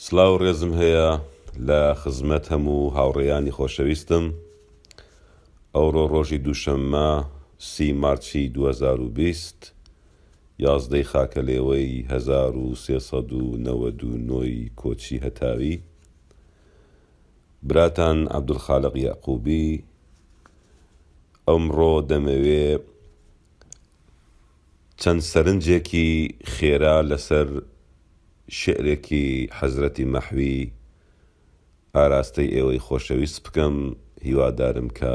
سڵاو ڕێزم هەیە لە خزمەت هەموو هاوڕێیانی خۆشەویستم. ئەوڕۆ ڕۆژی دووشەممە سی مارچی 2020، یازدەی خاکەلێوەی 1399 ی کۆچی هەتاوی. براتان عەبدولخالق یەعقوبی ئەمڕۆ دەمەوێ چەند سەرنجێکی خێرا لەسەر شیعرێکی حەزرەتی مەحوی ئاراستەی ئێوەی خۆشەویست بکەم، هیوادارم کە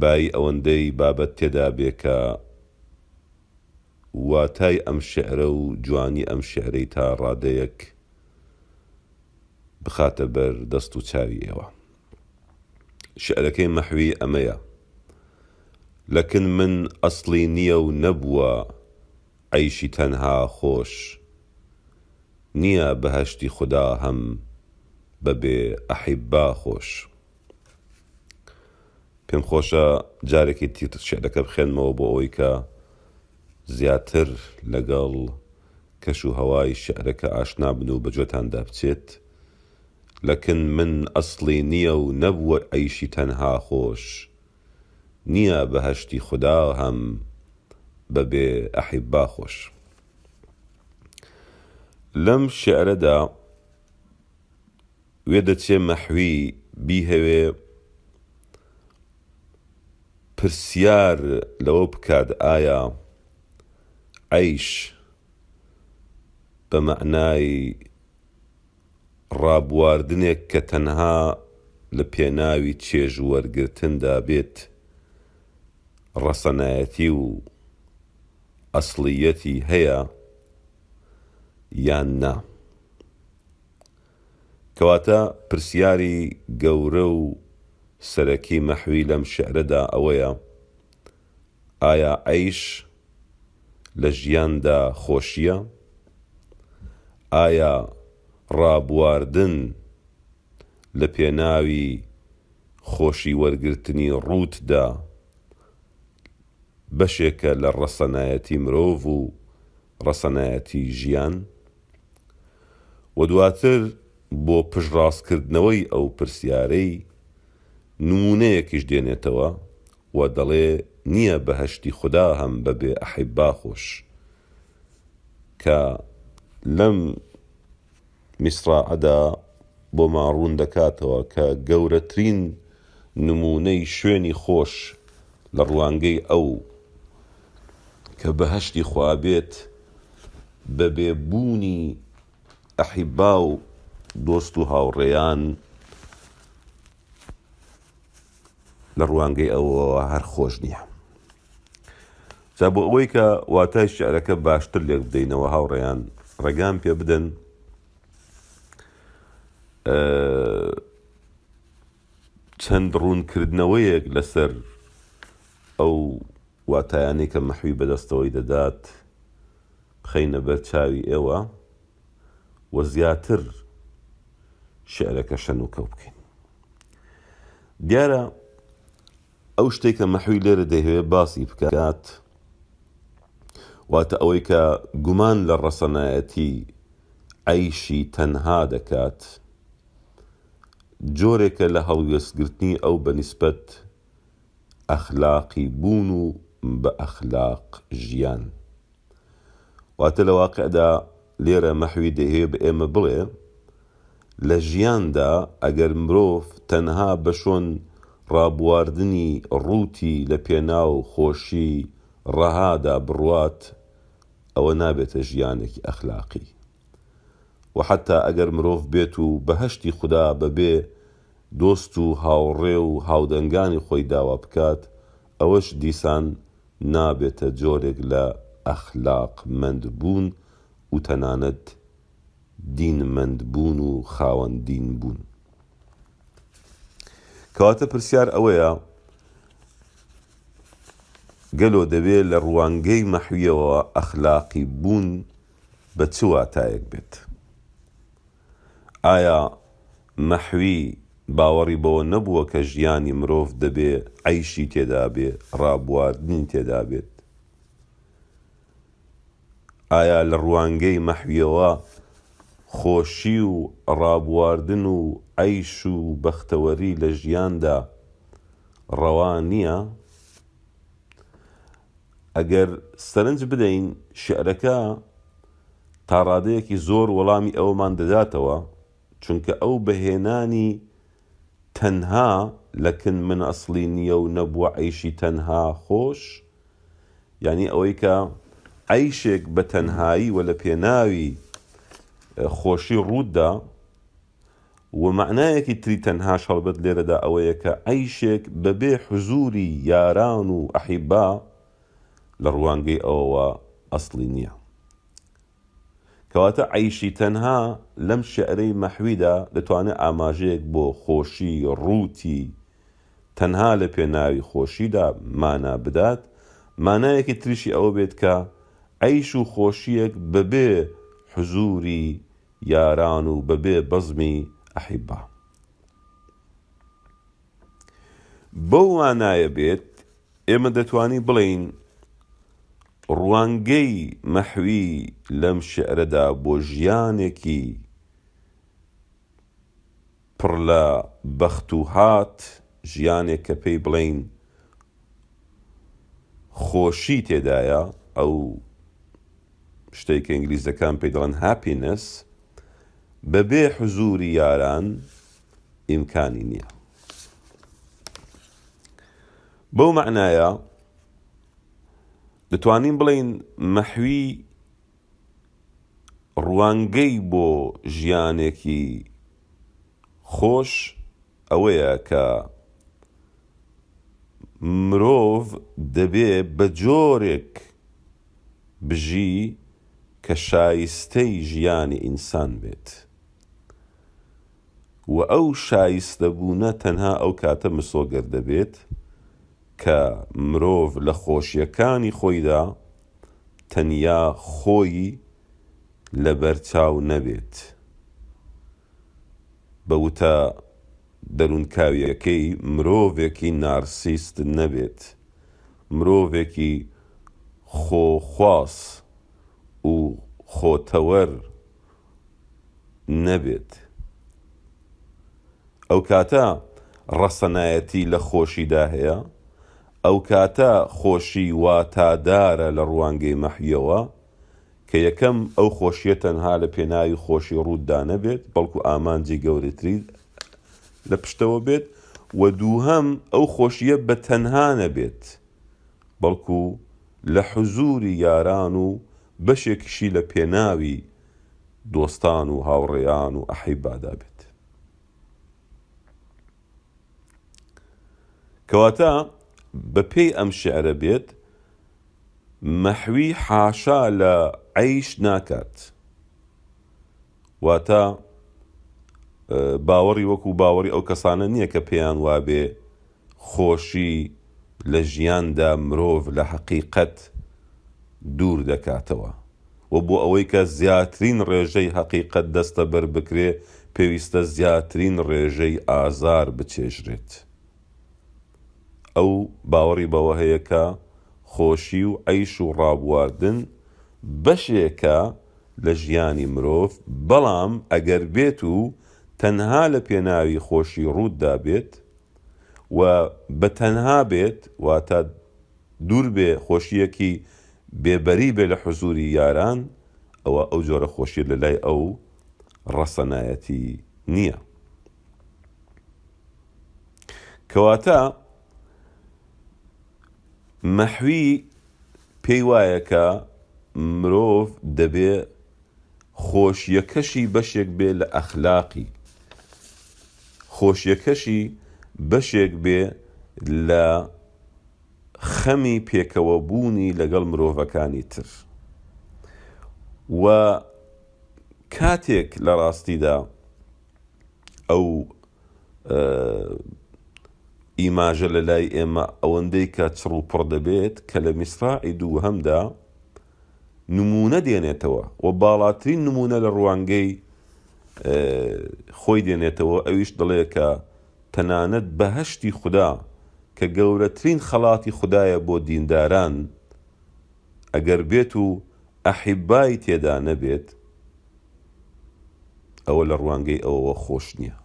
بایی ئەوەندەی بابەت تێدا بێ کە واتای ئەم شیعرە و جوانی ئەم شیعرەی تا ڕادەیەک بخاتە بەر دەست و چاوی ئێوە. شیعرەکەی مەحوی ئەمەیە، لەکن من ئەسڵی نییە و نەبووە عەیشی تەنها خۆش، نییە بەهەشتی خودا هەم بە بێ ئەحیبا خۆش. پێم خۆشە جارێکی تر شیعرەکە بخوێنمەوە بۆ ئەوەی کە زیاتر لەگەڵ کەش و هەوای شیعرەکە ئاشنا بن و بە گوێتاندا بچێت. لەکن من ئەسڵی نییە و نەبووە عەیشی تەنها خۆش، نییە بەهەشتی خودا هەم بە بێ ئەحیبا خۆش. لەم شیعرەدا وێدەچێ مەحوی بیهەوێ پرسیار لەوە بکات ئایا عەیش بە مەعنای ڕابواردنێک کە تەنها لە پێناوی چێژ وەرگرتندا بێت ڕەسەنایەتی و ئەسڵییەتی هەیە یان نا؟ کەواتە پرسیاری گەورە و سەرەکی مەحوی لەم شیعرەدا ئەوەیە، ئایا عەیش لە ژیاندا خۆشییە؟ ئایا ڕابواردن لە پێناوی خۆشی وەرگرتنی ڕووتدا بەشێکە لە ڕەسەنایەتی مرۆڤ و ڕەسەنایەتی ژیان؟ و دواتر بۆ پشتڕاستکردنەوەی ئەو پرسیارەی نموونەیەکیش دێنێتەوە و دەڵێ نییە بەهەشتی خودا هەم بە بێ ئەحیبا خۆش کە لەم میسراعەدا بۆمان ڕوون دەکاتەوە کە گەورەترین نموونەی شوێنی خۆش لە ڕوانگەی ئەو کە بەهەشتی خوا بێت بە بێ بوونی ئەحیبا و دۆست و هاوڕێیان لە ڕوانگەی ئەوەوە هەر خۆش نییە. جا بۆ ئەوەی کە واتای شیعرەکە باشتر لێک بدەینەوە هاوڕێیان ڕێگام پێ بدەن چەند ڕوونکردنەوەیەک لەسەر ئەو واتایانەی کە مەحوی بەدەستەوەی دەدات بخەینە بەر چاوی ئێوە و زیاتر شیعرەکە شەن و کەو بکەین. دیارە ئەو شتێک کە مەحوی لێرە دەیهەوێت باسی بکات واتە ئەوەی کە گومان لە ڕەسەنایەتی عەیشی تەنها دەکات جۆرێکە لە هەڵوێستگرتنی ئەو بە نیسبەت ئەخلاقی بوون و بە ئەخلاق ژیان. واتە لە واقعدا لێرە مەحوی دەیهەوێ بە ئێمە بڵێ لە ژیاندا ئەگەر مرۆڤ تەنها بە شۆن ڕابواردنی ڕووتی لە پێناو خۆشی ڕەهادا بڕوات ئەوە نابێتە ژیانێکی ئەخلاقی وە حەتا ئەگەر مرۆڤ بێت و بەهەشتی خودا بە بێ دۆست و هاوڕێ و هاودەنگانی خۆی داوا بکات ئەوەش دیسان نابێتە جۆرێک لە ئەخلاق مەند بوون و تەنانەت دین مەند بوون و خاوەن دین بوون. کەواتە پرسیار ئەوەیە گەلۆ دەبێ لە ڕوانگەی مەحویەوە ئەخلاقی بوون بە چ واتایەک بێت؟ ئایا مەحوی باوەڕی بەوە نەبووە کە ژیانی مرۆڤ دەبێ عەیشی تێدا بێ، ڕابواردنی تێدا بێت؟ ئایا لە ڕوانگەی مەحویەوە. خۆشی و ڕابواردن و عەیش و بەختەوەری لە ژیاندا ڕەوا نییە؟ ئەگەر سەرنج بدەین شیعرەکە تا ڕادەیەکی زۆر وەڵامی ئەوەمان دەداتەوە، چونکە ئەو بە هێنانی تەنها لە کن من ئەسڵی نییە و نەبووە عەیشی تەنها خۆش، یانی ئەوەی کە عەیشێک بە تەنهایی و لە پێناوی خۆشی ڕووتدا و مەعنایەکی تری تەنهاش هەڵبەت لێرەدا ئەوەیە کە عەیشێک بەبێ حزووری یاران و ئەحیبا لە ڕوانگەی ئەوەوە ئەسڵی نییە. کەواتە عەیشی تەنها لەم شیعرەی مەحویدا دەتوانێت ئاماژەیەک بۆ خۆشی ڕووتی تەنها لە پێناوی خۆشیدا مانا بدات، مانایەکی تریشی ئەوە بێت کە عەیش و خۆشییەک بەبێ حزووری یاران و بەبێ بەزمی ئەحیبا. بەو مانایە بێت ئێمە دەتوانین بڵێین ڕوانگەی مەحوی لەم شیعرەدا بۆ ژیانێکی پڕ لە بەخت و هات، ژیانێک کە پێی بڵێین خۆشی تێدایە، ئەو شتەی کە ئینگلیزەکان پێی دەڵێن Happiness، بەبێ حزووری یاران ئیمکانی نییە. بەو مەعنایە دەتوانین بڵێین مەحوی ڕوانگەی بۆ ژیانێکی خۆش ئەوەیە کە مرۆڤ دەبێ بە جۆرێک بژی کە شایستەی ژیانی ئینسان بێت و ئەو شایستەبوونە تەنها ئەو کاتە مسۆگەر دەبێت کە مرۆڤ لە خۆشیەکانی خۆیدا تەنیا خۆی لەبەرچاو نەبێت. بە وتە دەروونکاوییەکەی مرۆڤێکی نارسیست نەبێت، مرۆڤێکی خۆخواز و خۆتەوەر نەبێت. ئەوکاتە ڕەسەنایەتی لە خۆشیدا هەیە، ئەوکاتە خۆشی واتادارە لە ڕوانگەی مەحویەوە کە یەکەم ئەو خۆشیە تەنها لە پێناوی خۆشی ڕووتدا نەبێت بەڵکو ئامانجی گەورەتری لە پشتەوە بێت و دووهەم ئەو خۆشیە بە تەنها نەبێت بەڵکو لە حزوری یاران و بەشێکیشی لە پێناوی دۆستان و هاوڕێیان و ئەحیبادا بێت. کەواتە بە پێی ئەم شیعرە بێت مەحوی حاشا لە عەیش ناکات واتە باوەڕی وەکو باوەڕی ئەو کەسانە نییە کە پێیان وابێ خۆشی لە ژیاندا مرۆڤ لە هەقیقەت دوور دەکاتەوە و بۆ ئەوەی کە زیاترین ڕێژەی هەقیقەت دەستەبەر بکرێ پێویستە زیاترین ڕێژەی ئازار بچێژرێت. ئەو باوەڕی بەوە هەیە کە خۆشی و عەیش و ڕابواردن بەشێکە لە ژیانی مرۆڤ، بەڵام ئەگەر بێت و تەنها لە پێناوی خۆشی ڕووتدا بێت و بە تەنها بێت، واتە دوور بێ خۆشییەکی بێ بەری بێ لە حزووری یاران، ئەوە ئەو جۆرە خۆشییە لە لای ئەو ڕەسەنایەتی نییە. کەواتە مەحوی پێی وایە کە مرۆڤ دەبێ خۆشییەکەشی بەشێک بێ لە ئەخلاقی، خۆشییەکەشی بەشێک بێ لە خەمی پێکەوەبوونی لەگەڵ مرۆڤەکانی تر و کاتێک لە ڕاستیدا ئەو ئیماژە لە لای ئێمە ئەوەندەی کە چڕ و پڕ دەبێت کە لە میسراعی دووهەمدا نموونە دێنێتەوە و باڵاترین نموونە لە ڕوانگەی خۆی دێنێتەوە ئەویش دەڵێ کە تەنانەت بەهەشتی خودا کە گەورەترین خەڵاتی خودایە بۆ دینداران ئەگەر بێت و ئەحیبای تێدا نەبێت. ئەوە لە ڕوانگەی ئەوەوە خۆش نییە.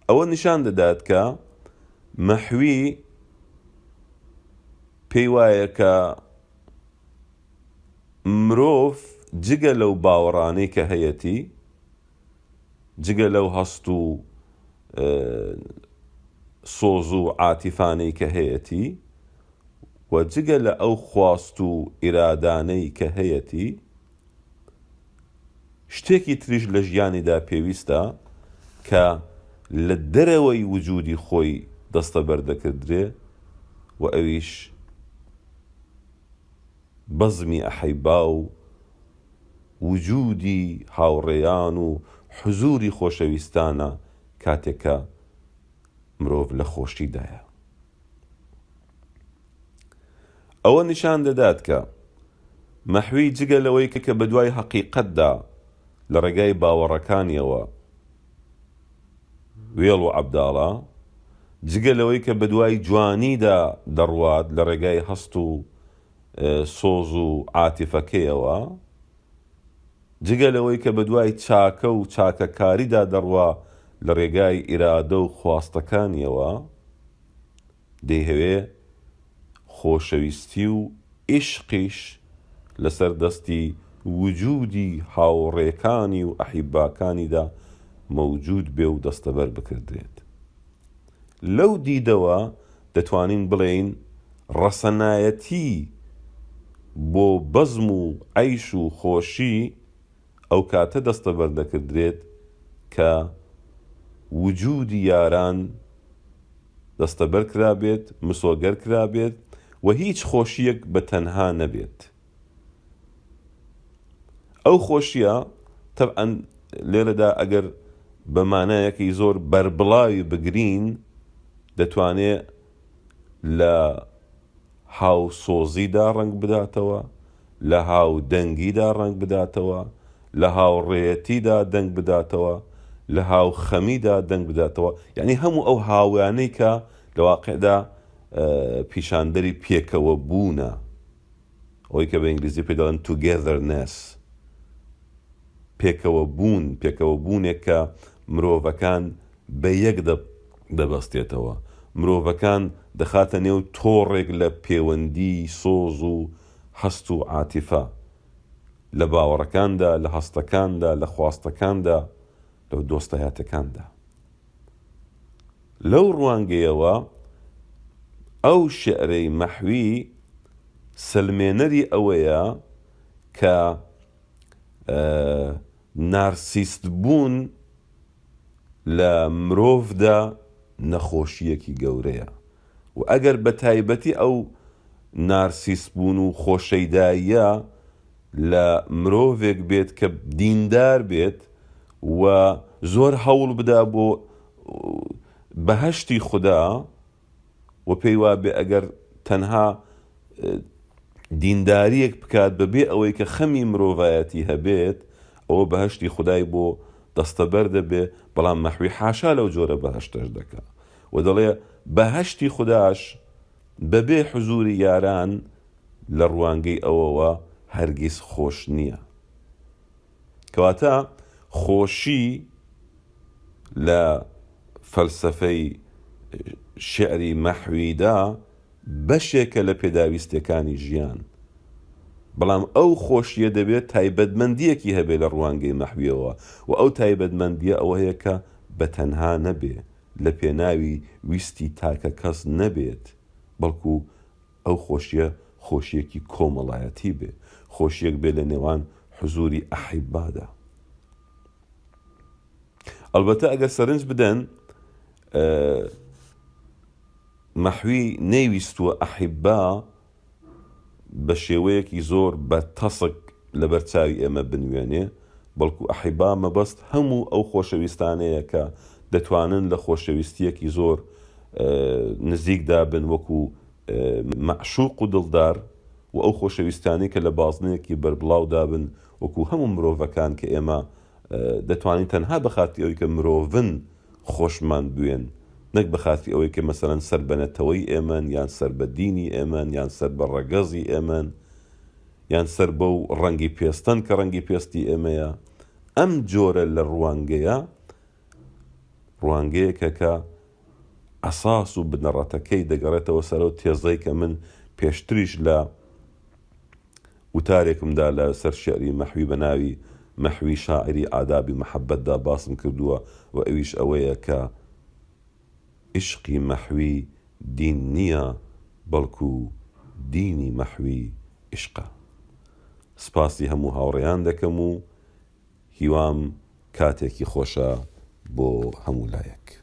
ئەوە نیشان دەدات کە مەحوی پێی وایە کە مرۆڤ جگە لەو باوەڕانەی کە هەیەتی، جگە لەو هەست و سۆز و عاتیفانەی کە هەیەتی و جگە لە ئەو خواست و ئیرادانەی کە هەیەتی، شتێکی تریش لە ژیانیدا پێویستە کە لە دەرەوەی وجودی خۆی دەستەبەر دەکردرێ و ئەویش بەزمی ئەحیبا و وجودی هاوڕێیان و حزوری خۆشەویستانە کاتێک کە مرۆڤ لە خۆشیدایە. ئەوە نیشان دەدات کە مەحوی جگە لەوەی کە بەدوای هەقیقەتدا لە ڕێگای باوەڕەکانیەوە وێڵ و عەبداڵە، جگە لەوەی کە بەدوای جوانیدا دەڕوات لە ڕێگای هەست و سۆز و عاتیفەکەیەوە، جگە لەوەی کە بەدوای چاکە و چاکەکاریدا دەڕوا لە ڕێگای ئیرادە و خواستەکانیەوە، دەیهەوێ خۆشەویستی و ئیشقیش لەسەر دەستی وجوودی هاوڕێکانی و ئەحیباکانیدا مەوجوود بێ و دەستەبەر بکردرێت. لەو دیدەوە دەتوانین بڵێین ڕەسەنایەتی بۆ بەزم و عەیش و خۆشی ئەو کاتە دەستەبەر دەکردرێت کە وجوودی یاران دەستەبەر کرابێت، مسۆگەر کرابێت و هیچ خۆشییەک بە تەنها نەبێت. ئەو خۆشییە تەبعەن لێرەدا ئەگەر بە مانایەکی زۆر بەربڵاوی بگرین دەتوانێ لە هاوسۆزیدا ڕەنگ بداتەوە، لە هاودەنگیدا ڕەنگ بداتەوە، لە هاوڕێیەتیدا دەنگ بداتەوە، لە هاوخەمیدا دەنگ بداتەوە، یەعنی هەموو ئەو هاوانەی کە لە واقعدا پیشاندەری پێکەوە بوونە، ئەوەی کە بە ئینگلیزی پێی دەڵێن Togetherness، پێکەوە بوون، پێکەوە بوونێک کە مرۆڤەکان بە یەک دەبەستێتەوە، مرۆڤەکان دەخاتە نێو تۆڕێک لە پێوەندیی سۆز و هەست و عاتیفە، لە باوەڕەکاندا، لە هەستەکاندا، لە خواستەکاندا، لە دۆستایەتەکاندا. لەو ڕوانگەیەوە ئەو شیعرەی مەحوی سەلمێنەری ئەوەیە کە نارسیست بوون لە مرۆڤدا نەخۆشییەکی گەورەیە و ئەگەر بە تایبەتی ئەو نارسیست بوون و خۆشەیداییە لە مرۆڤێک بێت کە دیندار بێت و زۆر هەوڵ بدا بۆ بەهەشتی خودا و پێی وابێ ئەگەر تەنها دینداریەک بکات بەبێ ئەوەی کە خەمی مرۆڤایەتی هەبێت ئەوە بەهەشتی خودای بۆ دەستەبەر دەبێ، بەڵام مەحوی حاشا لەو جۆرە بەهەشتەش دەکا و دەڵێ بەهەشتی خوداش بەبێ حزوری یاران لە ڕوانگەی ئەوەوە هەرگیز خۆش نییە. کەواتە خۆشی لە فەلسەفەی شیعری مەحویدا بەشێکە لە پێداویستیەکانی ژیان، بەڵام ئەو خۆشیە دەبێت تایبەتمەندیەکی هەبێت لە ڕوانگەی مەحویەوە و ئەو تایبەتمەندیە ئەوەیە کە بە تەنها نەبێ، لە پێناوی ویستی تاکە کەس نەبێت، بەڵکو ئەو خۆشیە خۆشیەکی کۆمەڵایەتی بێ، خۆشیەک بێ لە نێوان حزوری ئەحیبادا. ئەڵبەتە ئەگەر سەرنج بدەن مەحوی نەیویستووە ئەحیبا بە شێوەیەکی زۆر بە تەسک لەبەر چاوی ئێمە بنوێنێ، بەڵکو ئەحیبا مەبەست هەموو ئەو خۆشەویستانەیە کە دەتوانن لە خۆشەویستییەکی زۆر نزیکدا بن وەکو مەعشوق و دڵدار و ئەو خۆشەویستانەی کە لە بازنەیەکی بەربڵاودا بن وەکو هەموو مرۆڤەکان کە ئێمە دەتوانین تەنها بە خاتری ئەوەی کە مرۆڤن خۆشمان بوێن نەک بە خاتری ئەوەی کە مەسەلەن سەر بە نەتەوەی ئێمەن یان سەر بە دینی ئێمەن یان سەر بە ڕەگەزی ئێمەن. یان سەر بەو ڕەنگی پێستەن کە ڕەنگی پێستی ئێمەیە. ئەم جۆرە لە ڕوانگەیە ڕوانگەیەکە کە ئەساس و بنەڕەتەکەی دەگەڕێتەوە سەر ئەو تێزەی کە من پێشتریش لە وتارێکمدا لە سەر شیعری مەحوی بە ناوی مەحوی شاعیری ئادابی مەحەببەتدا باسم کردووە و ئەویش ئەوەیە کە ئیشقی مەحوی دین نییە بەڵکو دینی مەحوی ئیشقە. سپاسی هەموو هاوڕێیان دەکەم و هیوام کاتێکی خۆشە بۆ هەموو لایەک.